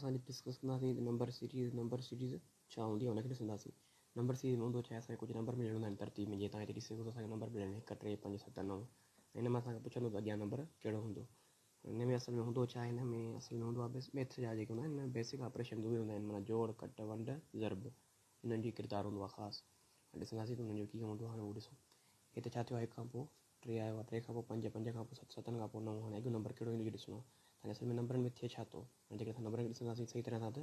اسان اڄ ڊسڪس ڪنداسين ته نمبر سيريز نمبر سيريز ڇا هوندي آهي ان کي ڏسنداسين. نمبر سيريز ۾ هوندو ڇا آهي اسان کي ڪجهه نمبر مليل هوندا آهن ترتيب ۾ جيئن توهان هتي ڏسي سگهو ٿا اسان کي نمبر مليل آهن هڪ ٽي پنج ست نو ۽ هن مان اسان کي پڇندو ته اڳيان نمبر ڪهڙو هوندو. هن ۾ اصل ۾ هوندو ڇا آهي هن ۾ اصل ۾ هوندو آهي بس ميٿس جا جيڪي هوندا آهن نه بيسڪ آپريشن اهي هوندا آهن معنيٰ جوڙ ڪٽ ونڊ ضرب انهن جو ڪردار هوندو آهي خاص. هاڻي ڏسنداسين ته انهن جو ڪيئن هوندو آهي هاڻي اهو ڏسو هتي ڇا ٿيو آهي هڪ کان پوء ٽي آيو آهي، ٽي کان پوء پنج، پنج کان پوء ست، ستن کان پوء نو، هاڻي اڳيون نمبر ڪهڙو ايندو اهو ڏسڻو آهي. هاڻي اصل ۾ نمبرن ۾ ٿئي ڇا ٿو؟ هاڻي جيڪڏهن اسان نمبرن کي ڏسنداسين صحيح طرح سان ته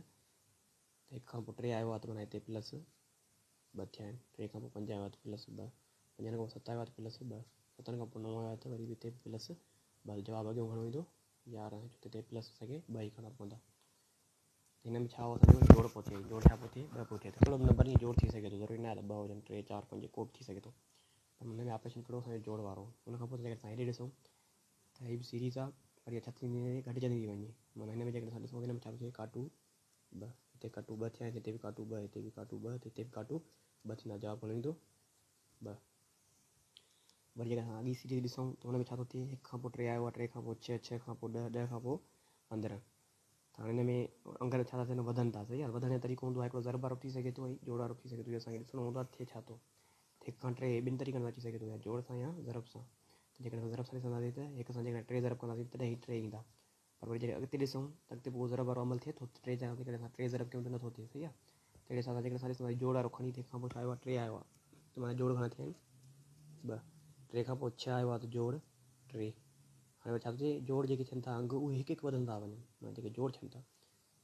هڪ کان پوء ٽي آيو آهي ته معنيٰ هتي پلس ٻه ٿيا آهن، ٽي کان پوء پنج آيو آهي ته پلس ٻه، پنجن کان پوء ست آيو آهي ته پلس ٻه، ستن کان پوء نو آيو آهي ته وري به هتي پلس ٻه، جواب اڳيون گهڻو ايندو؟ 11، ڇو ته هتي پلس اسان کي ٻه ئي کڻڻا پوندا. هن ۾ ڇا هو اسان جو جوڙ پيو ٿئي، جوڙ ڇا پيو ٿئي؟ ٻه پيو ٿئي ته ڪهڙو به نمبر ائين جوڙ ٿي سگهي ٿو، ضروري ناهي ته ٻه هجن، ٽي، چار، پنج ڪو به ٿي سگهي ٿو. پر هن ۾ آپريشن ڪهڙو اسان جو جوڙ وارو. ان کان پوء جيڪڏهن اسان هيڏي ڏسون ته هي به سيريز آهي پر اها ڇا ٿيندي وڃي گهٽجندي ٿي وڃي. معنيٰ هن ۾ جيڪڏهن اسان ڏسون ته هن ۾ ڇا ٿو ٿئي ڪاٽو ٻه، هتي ڪاٽو ٻه ٿيا آهن، هتي به ڪاٽو ٻه، هتي به ڪاٽو ٻه، هتي به ڪاٽو ٻه ٿيندا، جواب گهڻو ايندو؟ ٻه. وري جيڪڏهن اسان اڳي سيريز ڏسون ته هن ۾ ڇا ٿو ٿئي هڪ کان پوء ٽي آيو آهي، ٽي کان پوء ڇهه، ڇهه کان پوء ڏهه، ڏهه کان پوء 15. ته هاڻي هن ۾ انگ ڇا ٿا ٿين وڌن ٿا صحيح آهي وڌڻ جو طريقو هوندو آهي هڪڙو ضرب وارو ٿي سگهي ٿو ۽ جوڙ وارو ٿي سگهي ٿو اهو اسان کي ڏسڻو هوندو آهي ٿئي ڇا ٿو هڪ کان ٽي ٻن طريقن سان اچي سگهي ٿو يا جوڙ سان يا ضرب سان ته جيڪڏهن اسان ضرب سان ڏسنداسين ته هڪ سان جيڪڏهن ٽي ضرب ڪنداسين تڏهن هي ٽي ايندا پر وري جڏهن اڳتي ڏسون ته اڳتي پوء ضرب وارو عمل ٿئي ٿو ٽي جا جيڪڏهن اسان ٽي ضرب ڪيون ته نٿو ٿئي صحيح آهي تهڙي حساب سان جيڪڏهن اسان ڏسنداسين جوڙ وارو کڻي ته هڪ کان پوء ڇا آيو آهي ٽي آيو آهي ته معنيٰ جوڙ گهڻا ٿيا آهن ٻه ٽي کان پوء ڇهه آيو آهي ته جوڙ ٽي هاڻي وري ڇا ٿو ٿئي جوڙ جيڪي ٿين ٿا انگ اهي هڪ هڪ وڌندا وڃن معنيٰ جيڪي جوڙ ٿين ٿا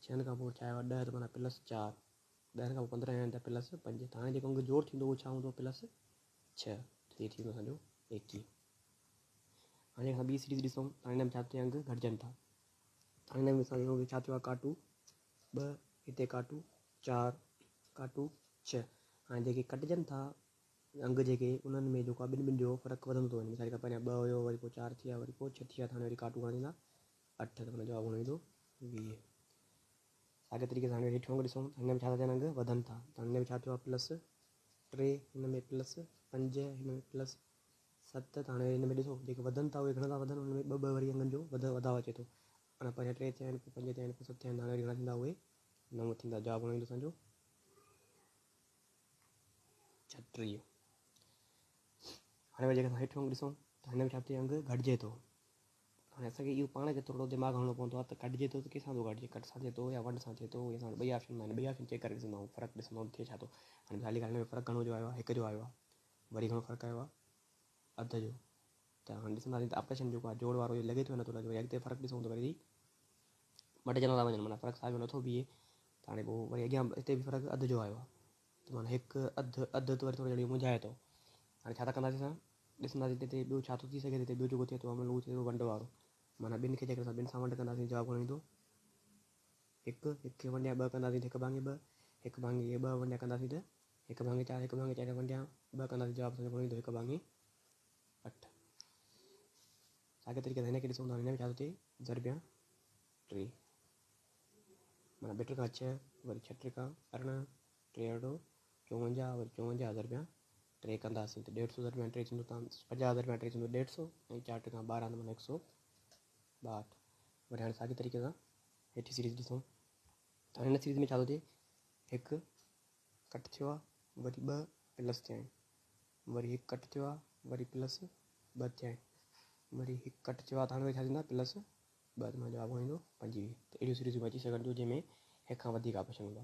ڇهن کان پوء ڇا آيو آهي ڏهه ته معنيٰ پلس چار ڏهن کان پوء 15 آيا آهن ته پلس پنج ته هاڻي جيڪو انگ جوڙ ٿيندو اهو ڇا هوندو پلس ڇهه ته هي ٿيندو اسانجو 21. هاڻي اسان ٻي سيريز ڏسون ته هاڻي هن ۾ ڇا ٿو ٿئي انگ گهٽجن ٿا هاڻي هن ۾ اسان ڏسون ڇا ٿيو آهي ڪاٽو ٻه هتي ڪاٽو چار ڪاٽو ڇهه هاڻي جيڪي ڪٽجن ٿا انگ جيڪي انهن ۾ جيڪو آهي ٻن ٻن جو فرق وڌندو ٿو وڃي مثال کان پهريان ٻه هيو وري پوء چار ٿي ويا وري پوء ڇهه ٿي ويا ته هاڻي وري ڪاٽو گهڻا ٿيندا اٺ ته معنيٰ جواب گهڻو ايندو 20. ساڳي طريقي سان هاڻي هيٺيون انگ ڏسون ته هن ۾ ڇا ٿا ٿين انگ وڌن ٿا ته هن ۾ ڇا ٿيو آهي پلس ٽي هن ۾ پلس پنج هن ۾ پلس ست ته هاڻي هن ۾ ڏسو جيڪي وڌن ٿا اهي گهڻا ٿا وڌن ان ۾ ٻه ٻه وري انگن جو وڌ وڌاء اچي ٿو معنيٰ پهريان ٽي ٿيا آهن پوء پنج ٿيا آهن پوء ست ٿيا آهن هاڻي وري گهڻا ٿيندا اهي نو ٿيندا جواب گهڻو ايندو اسانجو 36. هاڻي وري جيڪڏهن اسان هيٺيون انگ ڏسون ته هن ۾ ڇا ٿئي انگ گهٽجي ٿو. هاڻي اسان کي اهو پاڻ کي ٿورو دماغ هڻڻو پوندو آهي ته گهٽجي ٿو ته ڪنهن سان ٿو گهٽجي ڪٽ سان ٿئي ٿو يا ونڊ سان ٿئي ٿو اهي اسان وٽ ٻئي آپشن هوندا آهن ٻئي آپشن چيڪ ڪري ڏسندا آهيون فرق ڏسندا آهيون ٿئي ڇا ٿو. هاڻي مثال جي ڳالهه هن ۾ فرق گهڻو جو آيو آهي هڪ جو آيو آهي وري گهڻو فرق آيو آهي اڌ جو ته هاڻي ڏسنداسين ته آپريشن جيڪو آهي جوڙ وارو اهو لڳي ٿو يا نٿو لڳي وري اڳتي فرق ڏسون ته وري مٽجندا ٿا وڃن معنيٰ فرق ساڳيو نٿو بيهي ته هاڻي پوء وري اڳيان هتي به فرق اڌ جو آيو آهي ته معنيٰ هڪ اڌ اڌ ته وري ٿورو ڄڻ منجهائي ٿو. هاڻي ڇا ٿا ڪنداسين اسان ڏسنداسين ته هتي ٻيو ڇا ٿو ٿي سگهي ته هتي ٻيو جيڪو ٿئي ٿو عمل اهو ٿئي ٿو ونڊ وارو معنيٰ ٻن کي جيڪڏهن اسان ٻن سان ونڊ ڪنداسين جواب گهڻو ايندو هڪ هڪ کي ونڊيا ٻه ڪنداسين ته هڪ ڀاڱي ٻه هڪ ڀاڱي کي ٻه ونڊيا ڪنداسين ته هڪ ڀاڱي چار هڪ ڀاڱي چار کي ونڊيا ٻه ڪنداسين جواب اسان جو گهڻو ايندو هڪ ڀاڱي اٺ. ساڳئي طريقي سان هن کي ڏسون ته هن ۾ ڇا ٿو ٿئي ضربيان ٽي معنيٰ ٻه ٽي کان ڇهه وري ڇهه ٽي کان 18 ٽي ارڙهن 54 وري 54 ضربيان ٽي ڪنداسين ته ڏيڍ سو ضربيان ٽي ٿيندو تان 50 ضربيان ٽي ٿيندو ڏيڍ سو ۽ چار ٽي کان 12 معنيٰ 162. وري هاڻي ساڳي طريقي سان هيٺين سيريز ڏسون ته هاڻي هن سيريز ۾ ڇا ٿو ٿئي هڪ ڪٽ ٿيو آهي وري ٻه پلس ٿيا آهن وري هڪ ڪٽ ٿيو آهي وري پلس ٻه ٿيا آهن وري هڪ ڪٽ ٿيو آهي ته هاڻي وري ڇا ٿيندا پلس ٻه ته معنيٰ جواب ايندو 25. ته اهڙيون سيريزون به اچي سگهن ٿيون جنهن ۾ هڪ کان وڌيڪ آپشن هوندا.